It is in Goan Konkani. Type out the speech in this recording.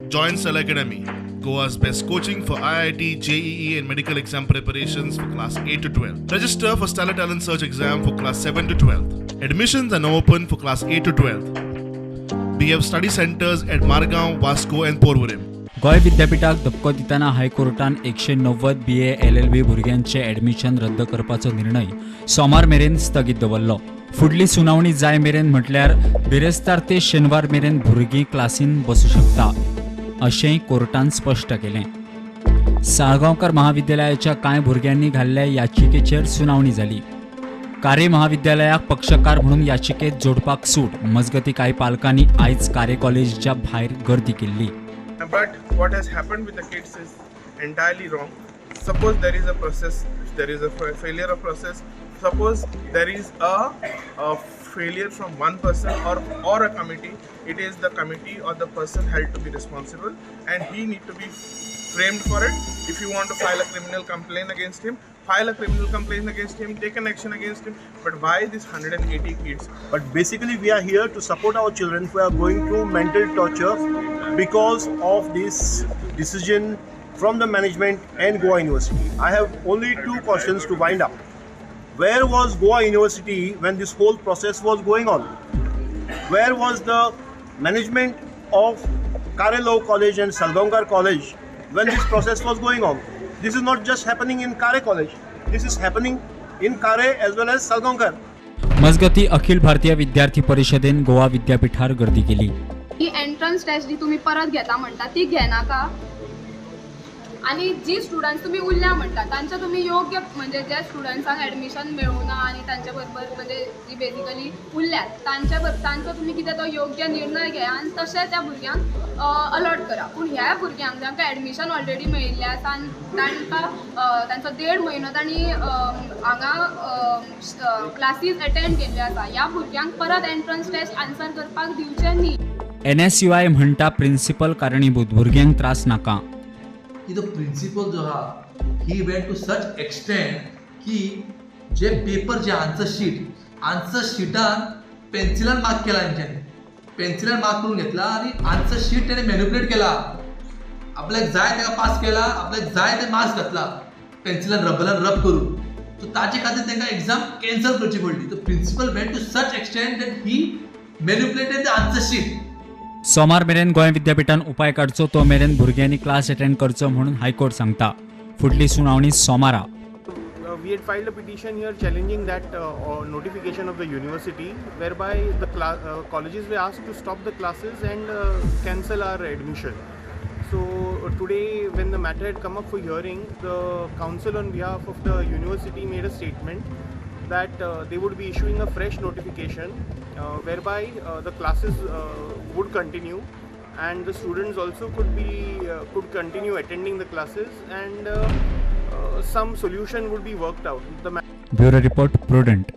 Join Stellar Academy, Goa's best coaching for IIT, JEE, and medical exam preparations for class 8 to 12. Register for Stellar Talent Search exam for class 7 to 12. Admissions are now open for class 8 to 12. We have study centers at Margao, Vasco, and Porvorim. Goa विद्यापीठाक धपको दितना हायकोर्टान 190 बीए एलएलबी भुरग्यांचे ॲडमिशन रद्द करपाचो निर्णय सोमार मेरेन स्थगीत दवरलो. फुडली सुनावणी जाय मेरेन, म्हटल्यार बिरेस्तार ते शेनवार मेरेन, भुरगीं क्लासीन बसूं शकता अशेंय कोर्टान स्पश्ट केलें. साळगांवकर महाविद्यालयाच्या कांय भुरग्यांनी घाल्ल्या याचिकेचेर सुनावणी जाली. कारे महाविद्यालयाक पक्षकार म्हणून याचिकेत जोडपाक सूट. मजगती, कांय पालकांनी आयज कारे कॉलेजीच्या भायर गर्दी केल्ली. But what has happened with the kids is entirely wrong. Suppose there is a process, there is a failure of process. Suppose there is a failure from one person or a committee, it is the committee or the person held to be responsible and he need to be framed for it. If you want to file a criminal complaint against him, file a criminal complaint against him, take an action against him. But why this 180 kids? But basically, we are here to support our children who are going through mental torture because of this decision from the management and Goa University. I have only two questions to wind up. Where was Goa University when this whole process was going on? Where was the management of Kare Law College and Salgaonkar College when this process was going on? This is not just happening in Kare College. This is happening in Kare as well as Salgaonkar. मजगती, अखिल भारतीय विद्यार्थी परिषदेन गोवा विद्यापीठार गर्दी केली. ही एंट्रन्स टेस्ट जी तुमी परत घेता म्हणटा ती घेनाका आनी जी स्टुडंट्स तुमी उरल्या म्हणटा तांचे तुमी योग्य, म्हणजे जे स्टुडंट्सांक एडमिशन मेळूना आनी तांचे बरोबर, म्हणजे जी बेजिकली उरल्यात तांचे बरोबर, तांचो तुमी कितें तो योग्य निर्णय घेया आनी तशें त्या भुरग्यांक अलॉट करा. पूण ह्या भुरग्यांक जांकां एडमिशन ऑलरेडी मेळिल्लें आसा आनी तांकां तांचो देड म्हयनो तांणी हांगा क्लासीस एटेंड केल्ले आसा, ह्या भुरग्यांक परत एंट्रन्स टेस्ट आन्सर करपाक दिवचे न्ही. एनएसयूआय म्हणटा, प्रिन्सिपल कारणीभूत, भुरग्यांक त्रास नाका. की तो प्रिन्सिपल जो आहा, he went to such extent की जे पेपर, जे आन्सर शीट, आन्सर शिटान पेन्सिलान मार्क केला तेंच्यांनी. पेन्सिलान मार्क करून घेतला आनी आन्सर शीट तेणे मॅनिपुलेट केला. आपल्याक जाय ताका पास केला, आपल्याक जाय ते मार्क्स घातला पेन्सिलान, रबरान रब करून. सो ताचे खातीर तांकां एग्जाम कॅन्सल करची पडली. तो principal went to such extent that he manipulated the answer sheet. सोमार मेरेन गोंय विद्यापीठान उपाय काडचो, तो मेरेन भुरग्यांनी क्लास अटेंड करचो म्हणून हायकोर्ट सांगता. फुडली सुनावणी सोमारा. We had filed a petition here challenging that notification of the university, whereby the colleges were asked to stop the classes and cancel our admission. So today, when the matter had come up for hearing, the counsel on behalf of the university made a statement that they would be issuing a fresh notification whereby the classes would continue and the students also could continue attending the classes and some solution would be worked out. The bureau report, prudent.